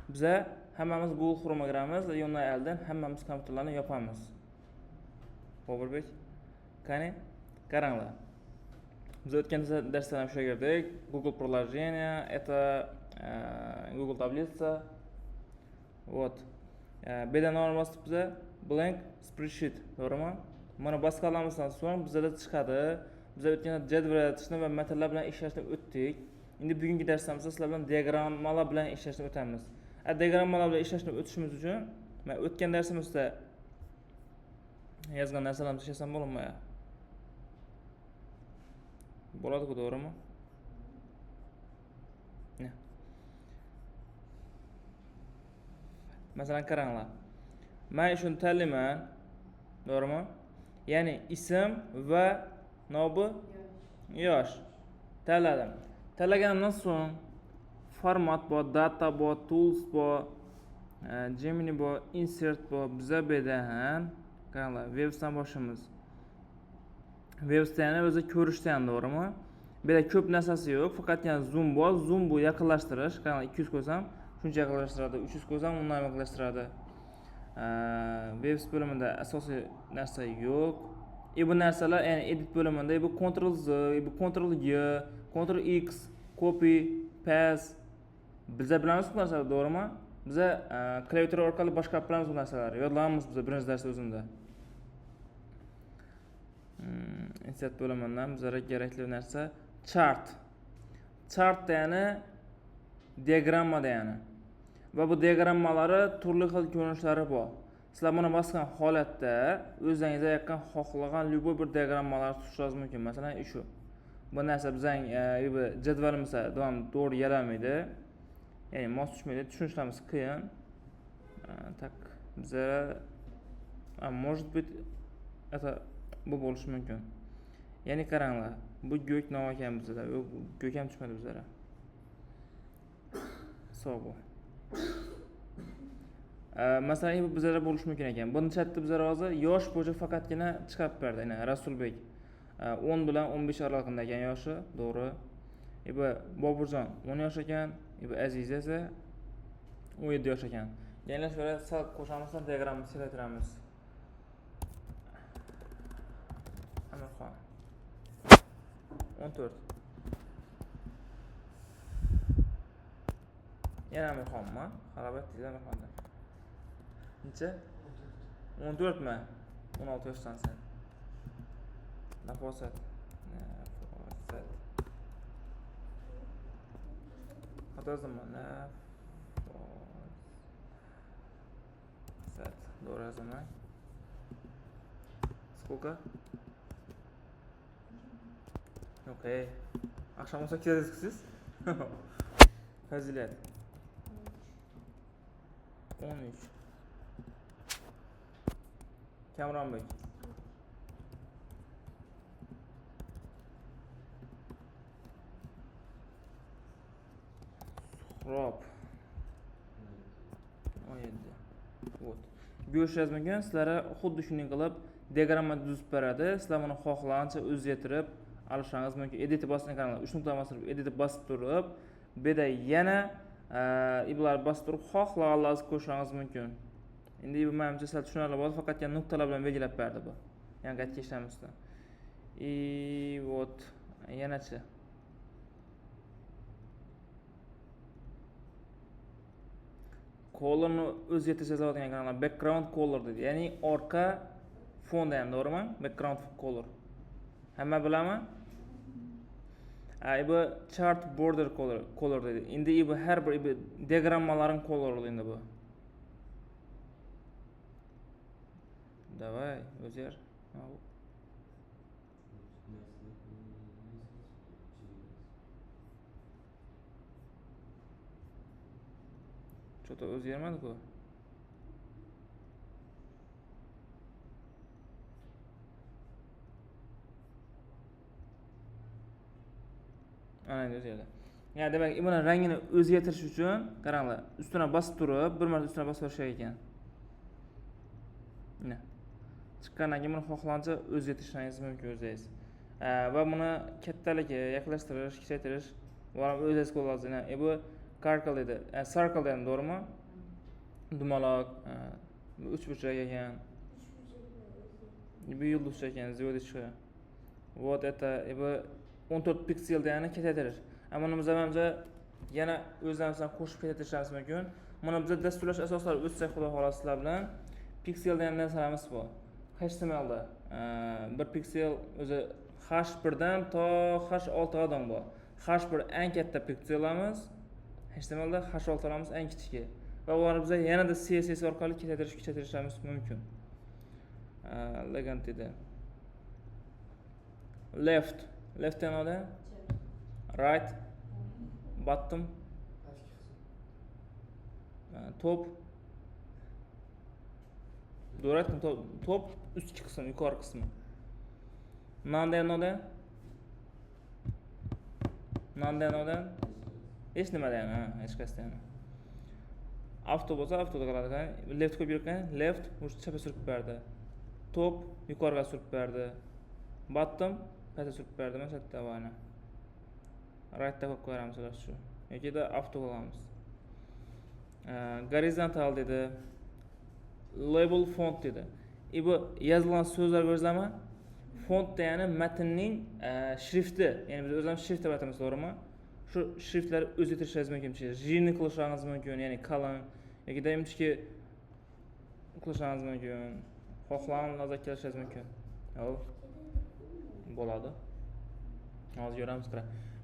Biza hammamiz Google Chrome'a kiramiz va undan oldin hammamiz kompyuterlarni yopamiz. Boburbek, qani qaranglar. Biz o'tgan darsda ham shu kirdik. Google приложение, это Google таблица. Вот. Bu yerda nima bosdik biza? Blank spreadsheet, to'g'rimi? Mana bosganimizdan so'ng bizada chiqadi. Biz o'tgan jadval yaratishni va matnlar bilan ishlashni o'tdik. Endi bugungi darsimizda sizlar bilan diagrammalar bilan ishlashni o'tamiz. Diagrammalar bilan ishlashni o'tishimiz uchun men o'tgan darsimizda yozgan narsalarimizni ishlasam bo'ladimi? Bo'ladi-ku, to'g'rimi? Masalan, qaranglar. Men shuni tanlayman, to'g'rimi? Ya'ni ism va nobi yosh tanladim. Tanlaganimdan so'ng format bor, data bor, tools bor, Gemini bor, insert bor. Biza bu yerda ham qaranglar, websdan boshlaymiz. Websdan o'zi ko'rishda ham, to'g'rimi? Bu yerda ko'p narsasi yo'q, faqatgina zoom bor. Zoom bu yaqinlashtirish. Qaranglar, 200 qo'ysam shuncha yaqinlashtiradi, 300 qo'ysam undan ham yaqinlashtiradi. Webs bo'limida asosiy narsa yo'q. Bu narsalar, ya'ni edit bo'limida bu Ctrl Z, bu Ctrl G, Ctrl X, copy, paste. Biza bilamiz bu narsalarni, to'g'rimi? Biza klaviatura orqali boshqarib bilamiz bu narsalarni. Yodlaymiz biza birinchi darsda o'zimda. Insert bo'limidan bizlarga kerakli narsa chart. Chart degani diagramma degani. Va bu diagrammalari turli xil ko'rinishlari bor. Sizlar buni bosgan holatda o'zingizga yaqin xohlagan любой bir diagrammalarni tutishingiz mumkin. Masalan, shu. Bu narsa bizning jadvalimizda davom to'g'ri yaramaydi. Ya'ni mos tushmaydi, tushunishlarimiz qiyin. Так, biza может быть это bu bo'lishi mumkin. Ya'ni qaranglar, bu go'k nima ekan bizda? Yo'q, go'k ham tushmadi bizlara. Sog' bo'l. Masalan, bu bizlarda bo'lishi mumkin ekan. Buni chatda bizlar hozir yosh bo'yicha faqatgina chiqarib berdi. Ya'ni Rasulbek 10 bilan 15 oralig'ida ekan yoshi, to'g'ri. Bu Boburjon 10 yosh ekan, bu Aziz esa 17 yosh ekan. Yana shu yerga sal qo'shamiz, diagrammani selaytiramiz. Amirxon 14. Yana Amirxonmi? Xarobat deydi Amirxonda. Necha? 14 mi? 16 yoshdan sen. Nafosat. Nafosat. Xato yozdimmi? Nafosat. To'g'ri yozdimmi? Сколько? Okey. Akşam 18 dediniz siz. Fazilet. 13. Kamronbek. Suhrob. 17. Вот. Ko'rishingiz mumkin, sizlarga xuddi shunday qilib diagramma tuzib beradi. Sizlar buni xohlagancha o'zgartirib olishingiz mumkin. Edit bosib qaranglar, 3 nuqta bosib, edit bosib turib, bu yerda yana iblar bosib turib xohlaganlaringizni qo'shishingiz mumkin. Endi bu menimcha sizlar tushunarli bo'ldi, faqatgina nuqtalar bilan belgilab berdi bu. Ya'ni qaytga ishlamizda. И вот yanachi. Colorni o'zgartirsangiz bo'ladigan kanallar background color deydi. Ya'ni orqa fonda ham, to'g'rimi? Background color. Hamma biladimi? Bu chart border color deydi. Endi bu har bir diagrammalarning color endi bu. Давай, o'zgar. Что-то o'zgarmadi-ku. Ana endi o'zgardi. Ya'ni demak, buni rangini o'zgartirish uchun qaranglar, ustuna bosib turib, bir marta ustuna bosib yurish kerak ekan. Mana. Chiqqandan keyin buni xohlagancha o'zgartirishingiz mumkin o'zingiz. Va buni kattaligi, yaqinlashtirish, kichaytirish va o'zingiz qo'lingizda. Bu circle dedi. Circle dedim, to'g'rimi? Dumaloq, bu uchburchak ekan. Bu yulduzcha ekan, звездочка. Вот это bu 14 piksel degani kattaytirish. Ammo buni biz manimcha yana o'zlarimizdan qo'shib kattaytirishimiz mumkin. Buni biz dasturlash asoslari o'tsak, xudo xohlasa sizlar bilan piksel degan narsalarimiz bor. HTMLda bir piksel o'zi H1dan to H6 gacha bor. H1 eng katta pikselimiz, HTMLda H6larimiz eng kichigi. Va ularni biz yanada CSS orqali kattaytirish, kuchaytirishimiz mumkin. Legend dedi. Left, left yanada, right, bottom, top. Doğru aytdim, top, top ustki qismi, yuqori qismi. None yanada. None yanada. Hech nima degani, ha, hech qaysi degani. Avto bo'lsa avtoda qiladi. Left qo'yib yurgan, left o'sha chapga surib berdi. Top yuqoriga surib berdi. Bottom pastga surib berdi. Mana shu yerda mana. Rightda qo'yib qo'yamiz ular shu. Yoki da avto qilamiz. Horizontal dedi. Label font dedi. Bu yozilgan so'zlar ko'rasizlarmi? Font degani matnning shrifti. Ya'ni biz o'zimiz shrift deb aytamiz, to'g'rimi? Shu shriftlarni o'zgartirishingiz mumkin, жирный qilishingiz mumkin, ya'ni qalin yoki inchki qilishingiz mumkin. Xohlagan lazzat kelishingiz mumkin. Yo'q. Bo'ladi. Hozir ko'ramiz, qara.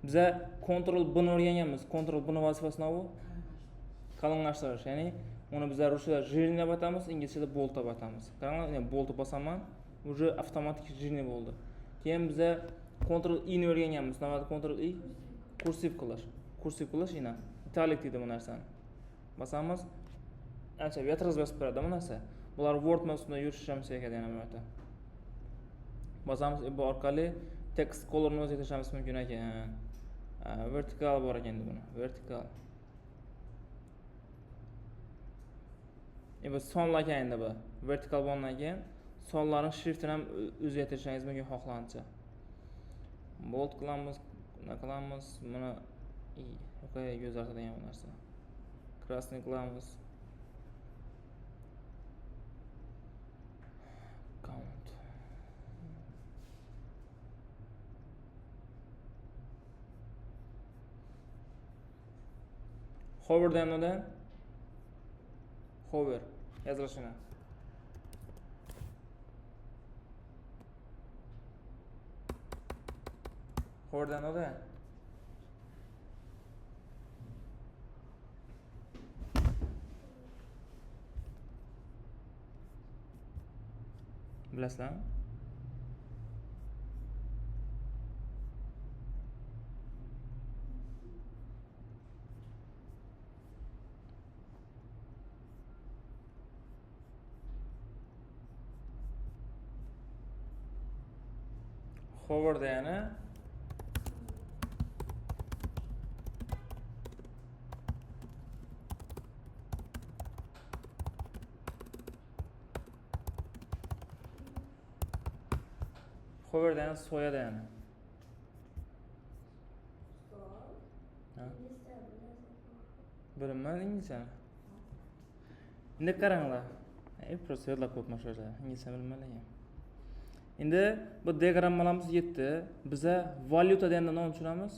Biza Ctrl B ni o'rganganmiz. Ctrl B ni vazifasi nima bu? Qalinlashtirish, ya'ni uni bizlar ruschada жирный deb aytamiz, inglizchada bold deb aytamiz. Qaranglar, ya'ni bold bosaman, уже avtomatik жирный bo'ldi. Keyin biza Ctrl I ni o'rganganmiz. Nima Ctrl I? Kursiv qilish. Kursiv qilish ina. Italic deydi bu narsani. Basamiz. Ancha yatriz bosib beradi bu narsa. Bular Word mavzusida yurishimiz kerak yana bir marta. Bosamiz, bu orqali text colorni o'zgartirishimiz mumkin ekan. Vertical bor ekan endi buni. Vertical. Bu sonlar ekan endi bu. Vertical bo'lgandan keyin sonlarning shriftini ham o'zgartirishingiz mumkin xohlagancha. Bold qilamiz, nima qilamiz? Buni yo'qqa o'zgartiradigan bu narsa. Krasniy qilamiz. Count. Hover deganida hover yozilishini. Hover deganida bilasizlarmi? Hover degani hover degani soya degani. Ha? Bilinmadi inglizchani. Endi qaranglar. Просто yodlab qo'yibman shu yerda. Inglizcha bilmayman lekin. Endi bu diagrammalarimiz yetdi. Biza valyuta deganda nima tushunamiz?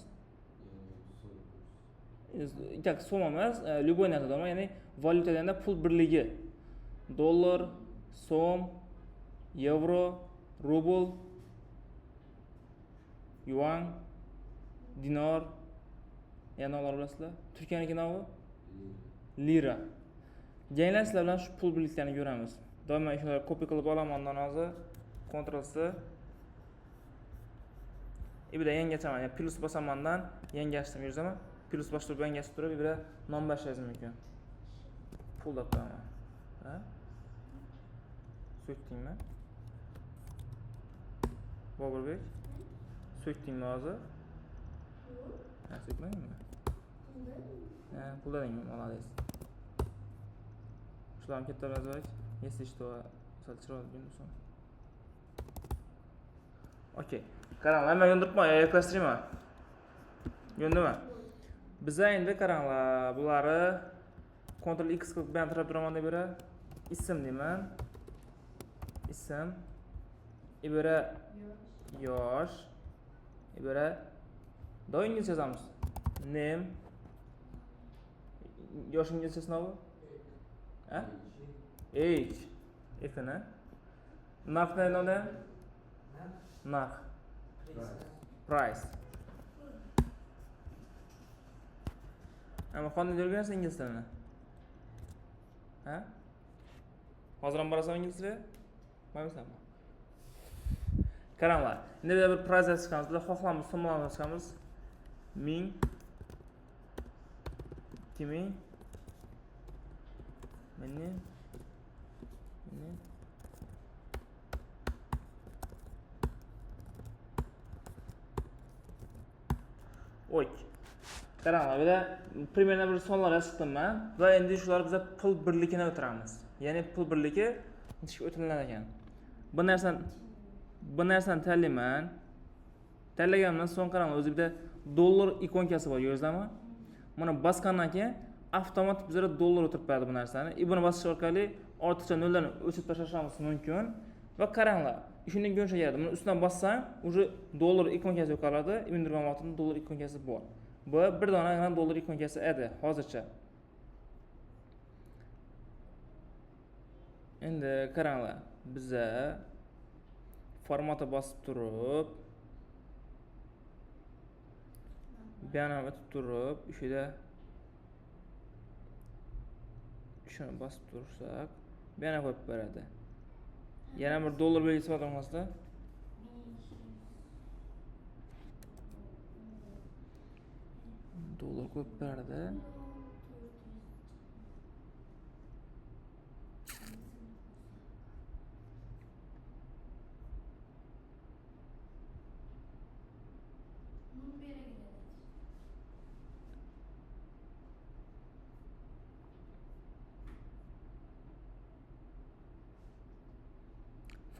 Tak, so'm emas, любой narsa, to'g'rimi? Ya'ni valyuta deganda pul birligi. Dollar, so'm, yevro, rubl, yuan, dinor, yana ular bilasizlar. Turkiyaniki nima bu? Lira. Janglar sizlar bilan shu pul birliklarini ko'ramiz. Doimo shularni copy qilib olaman undan hozir. Ctrl C. Bir de yangi achaman, ya'ni plus bosamandan yangi ochdim, yurzaman. Plus bosib turib yangi ochib turib, bir de nom boshlash mumkin. Pul deb qo'yaman. Ha? So'kdingmi? Boburbek? So'kdingmi hozir? Ha, so'kmadingmi? Ha, pul dedingmi? Молодец. Shularni katta yozib olaylik. Если что, sal chiroyli bo'lsin. Okey. Qaranglar, men yondiribman, yaklaştirayman. Yondimi? Biza endi qaranglar, bulari Ctrl X qilib bilan tirab turaman deb bera. Ism deyman. Ism. Ibara yosh. Ibara doim inglizcha yozamiz. Name. Yosh inglizchasi nima bu? Ha? Age. F-ni. Narx nima? Narx. Price. Ama qanday o'rganasiz ingliz tilini? Ha? Hozir ham borasan ingliz tili? Bilmaysanmi? Qaranglar. Endi bir price yozib chiqamiz. Biz xohlamiz so'mlarni chiqamiz. 1000 2000 1000 1000. Oy. Qaranglar, bu yerda примерно bir sonlar yozib man va endi shular biza pul birligini o'tiramiz. Ya'ni pul birligi nechga o'tiriladi ekan. Bu narsani tanlayman. Tanlaganimdan so'ng qaranglar, o'zi bitta dollar ikonkasi bor, ko'rdingizmi? Buni bosgandan keyin avtomat bizga dollar o'tirib beradi bu narsani. Buni bosish orqali ortiqcha nollarni o'chirib tashlashimiz mumkin. Va qaranglar, shundan ko'rinishga keladi. Buni ustidan bossang, уже dollar ikonkasi yo'qoladi. Mindirgan vaqtida dollar ikonkasi bor. Bu bir donagina dollar ikonkasi edi hozircha. Endi qaranglar, biza formatga bosib turib, bu yana o'tib turib, o'sha yerda shuni bosib tursak, bu yana qo'yib beradi. Yana bir dollar belgisi bor orqasida. Dollar qo'yib beradi.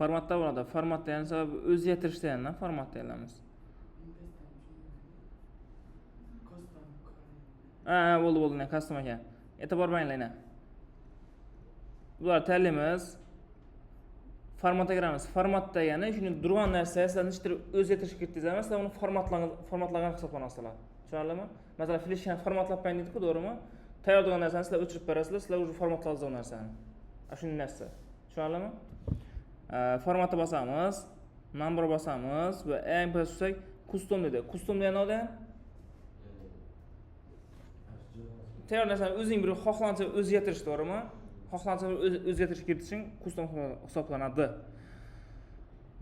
Formatda bo'ladi. Formatda ya'ni sababi o'zgartirishda yana formatda aylanamiz. Ha, bo'ldi, bo'ldi, custom ekan. E'tibor beringlar yana. Bular tanlaymiz. Formatga kiramiz. Formatda ya'ni shuni turgan narsa sizlar nechtadir o'zgartirish kiritdingiz emas, sizlar uni formatlagan hisoblanasizlar. Tushunarlimi? Masalan, fleshni formatlab qo'ying deydi-ku, to'g'rimi? Tayyor turgan narsani sizlar o'chirib berasizlar, sizlar уже formatladingiz u narsani. Shunday narsa. Tushunarlimi? Formatga bosamiz, number bosamiz va eng past tushsak custom dedi. Custom degani nima? Tayyor narsani o'zing bir xohlagancha o'zgartirish, to'g'rimi? Xohlagancha o'zgartirish kiritishing custom hisoblanadi.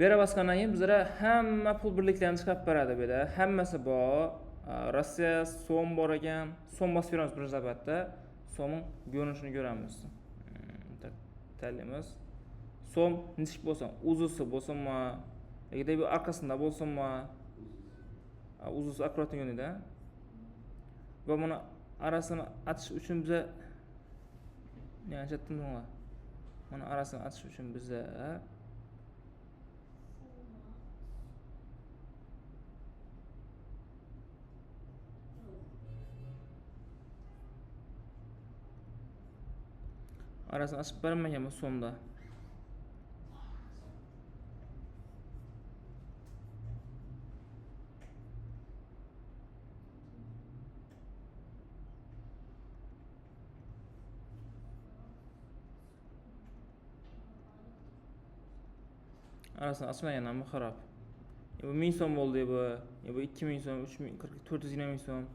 Bera bosgandan keyin bizlar hamma pul birliklarini chiqarib beradi bu yerda. Hammasi bor. Rossiya so'm bor ekan. So'm bosib ko'ramiz birinchi navbatda. So'mning ko'rinishini ko'ramiz. Tanlaymiz. So'm nechik bo'lsin, uzusi bo'lsinmi, yoki bu orqasida bo'lsinmi? Uzusi akkurat yo'nida. Va buni arasini achish uchun biza buni arasini achish uchun biza arasini ochib bermagan bu so'mda. Arasini ochmagan ham xarob. Bu 1000 so'm bo'ldi bu, bu 2000 so'm, 3000, 420 ming so'm.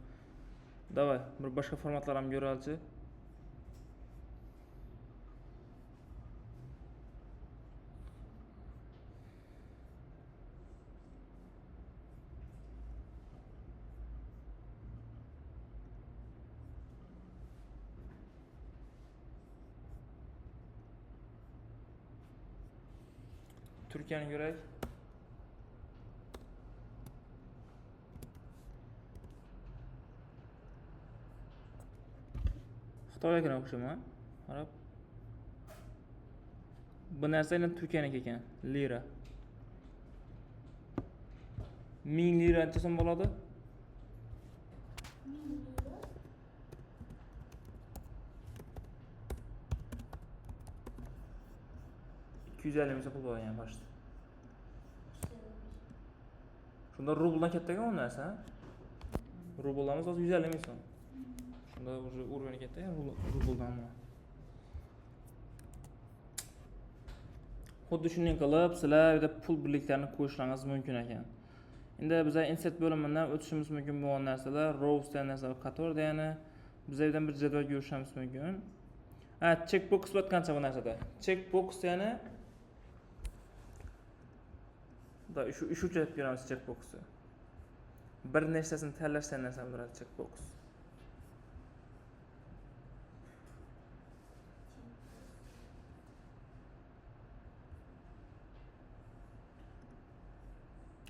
Davay, bir boshqa formatlar ham ko'ralchi. Turkiyani ko'raylik. Xitoyga o'xshayman. Qarab. Bu narsa endi Turkiyaniki ekan, lira. 1000 lira necha so'm bo'ladi? 250 ming so'm pul bor ekan почти. Shunda rubldan katta ekan u narsa. Rubllarimiz hozir 150 ming so'm. Shunda уже уровень katta ekan rubldan. Xuddi shunday qilib sizlar bu yerda pul birliklarini qo'yishlaringiz mumkin ekan. Endi biz insert bo'limidan o'tishimiz mumkin bo'lgan narsalar rows degan narsa va qator degani. Biz yerdan bir jadval ko'rishimiz mumkin. Ha, checkbox bo'ladi qancha bu narsada. Checkbox degani da shu uchun ko'ramiz checkboxni. Bir nechtasini tanlash degan narsa bo'ladi checkbox.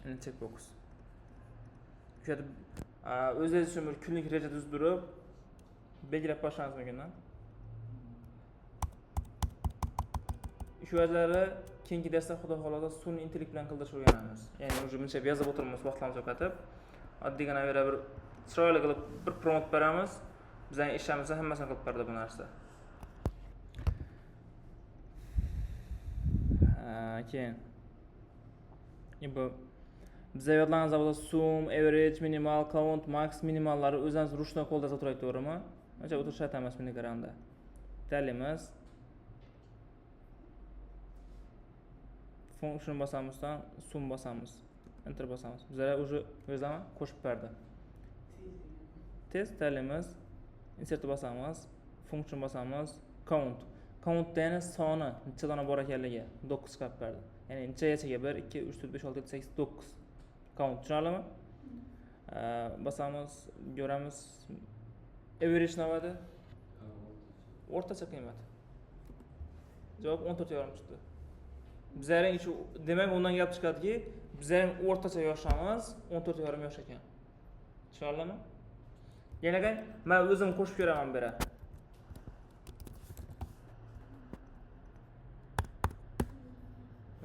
Endi checkbox. O'sha o'zingiz uchun bir kunlik reja tuzib turib belgilab qo'yishingiz mumkin. Shu yerlari keyingi darsda xudo xohlasa sun'iy intellekt bilan qildirishni o'rganamiz. Ya'ni уже buncha yozib o'tiramiz, vaqtlarimizni yo'qotib, oddiygina bir chiroyli qilib bir prompt beramiz. Bizning ishimizni hammasini qilib beradi bu narsa. Keyin bu bizga yodlaringizda bo'lsa sum, average, minimal, count, max, minimallari o'zingiz ruchnoy qo'lda yozib o'tiraylik, to'g'rimi? Uncha o'tirish shart emas bunga qaraganda. Tanlaymiz. Function bosamizdan sum bosamiz. Enter bosamiz. Bizlar уже o'zlari qo'shib berdi. Tez tanlaymiz. Insert bosamiz, function bosamiz, count. Count degani soni necha dona bor ekanligi 9 chiqarib berdi. Ya'ni necha yachaga 1 2 3 4 5 6 7 8 9. Count tushunarlimi? Bosamiz, ko'ramiz. Average nima edi? O'rtacha qiymat. Javob 14.5 chiqdi. Bizlarning shu demak undan gap chiqadiki, bizlarning o'rtacha yoshimiz 14.5 yosh ekan. Tushunarlimi? Yana qay, men o'zim qo'shib ko'raman bu yerga.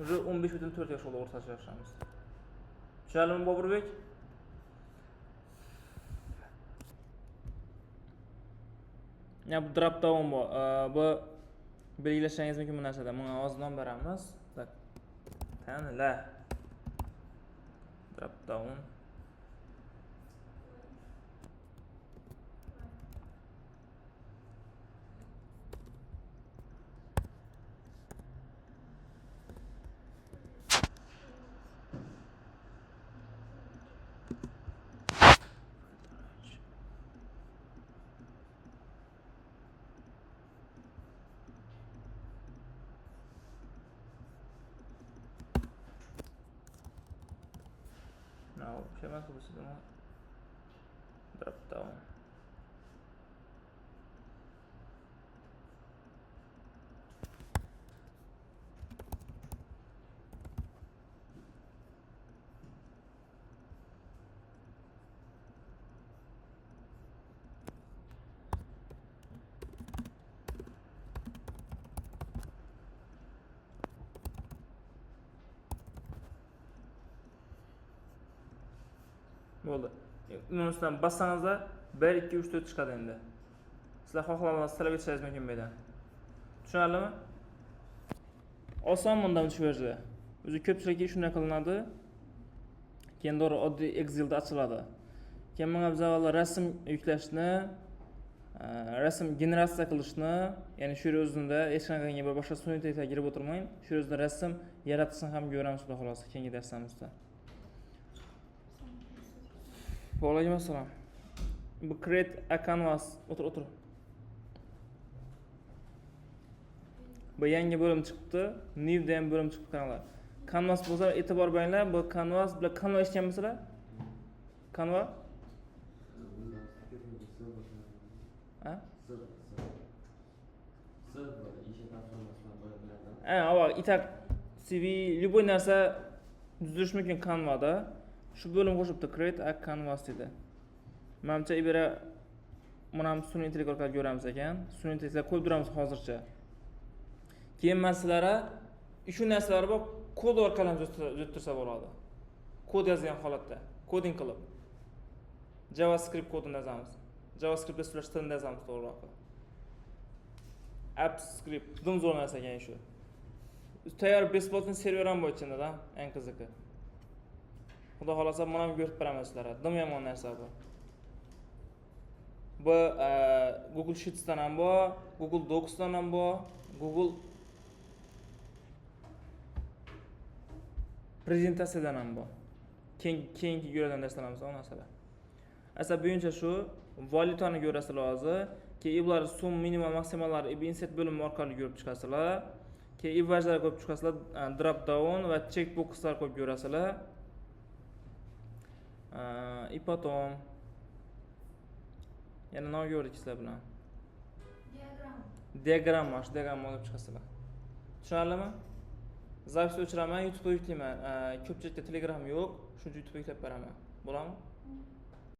Уже 15.4 yosh bo'ldi o'rtacha yoshimiz. Tushunarlimi Boburbek? Ya bu drop down bu. Bu belgilashingiz mumkin bu narsada. Bunga hozir nom beramiz. Tak. Tanla. Drop down. Emas bu drop down. Bo'ldi. Uni ustidan bossangizda 1 2 3 4 chiqadi endi. Sizlar xohlasangiz tilab aytishingiz mumkin bu yerdan. Tushunarlimi? Oson bundan shu yerda. O'zi ko'pchilikka shunday qilinadi. Keyin to'g'ri oddiy Excelda ochiladi. Keyin bunga biz avval rasm yuklashni, rasm generatsiya qilishni, ya'ni shu yer o'zida hech qanaqangi bir boshqa sun'iy intellektga kirib o'tirmang, shu yer o'zida rasm yaratishni ham ko'ramiz xudo xohlasa keyingi darslarimizda. Va alaykum assalom. Bu create a canvas, o'tir o'tir. Bu yangi bo'lim chiqdi, new degan bo'lim chiqdi kanallar. Canvas bo'lsa e'tibor beringlar, bu canvas bilan Canva eshitganmisizlar? Canva? Ha? Ha, avval itak CV, любой narsa tuzilishi mumkin Canvada. Shu bo'lim qo'shibdi, create a canvas dedi. Manimcha ibara buni ham sun'iy intellekt orqali ko'ramiz ekan. Sun'iy intellektga qo'yib turamiz hozircha. Keyin masalara shu narsalar bor, kod orqali ham tuzattirsa bo'ladi. Kod yozgan holatda, koding qilib. JavaScript kodini yozamiz. JavaScriptda slash tilini yozamiz to'g'riroq. AppScript, dim zo'r narsa ekan shu. Tayyor бесплатный server ham bor ichida, да, eng qizig'i. Xudo xohlasa, buni ham ko'rib beraman sizlarga. Dim yomon narsa bu. Bu Google Sheetsdan ham bor, Google Docsdan ham bor, Google prezentatsiyadan ham bor. Keyingi ko'radigan darslarimiz o narsalar. Asa bo'yicha shu valyutani ko'rasizlar hozir. Keyin bular sum minimal, maksimallar insert bo'limi orqali ko'rib chiqasizlar. Keyin ivajlar ko'rib chiqasizlar, drop down va checkboxlar ko'rib ko'rasizlar. И потом yana nima ko'rdik sizlar bilan? Diagramma. Diagramma, shu diagramma olib chiqasizlar. Tushunarlimi? Запись o'chiraman, YouTube'ga yuklayman. Ko'pchilikda Telegram yo'q, shuning uchun YouTube'ga yuklab beraman. Bo'ladimi?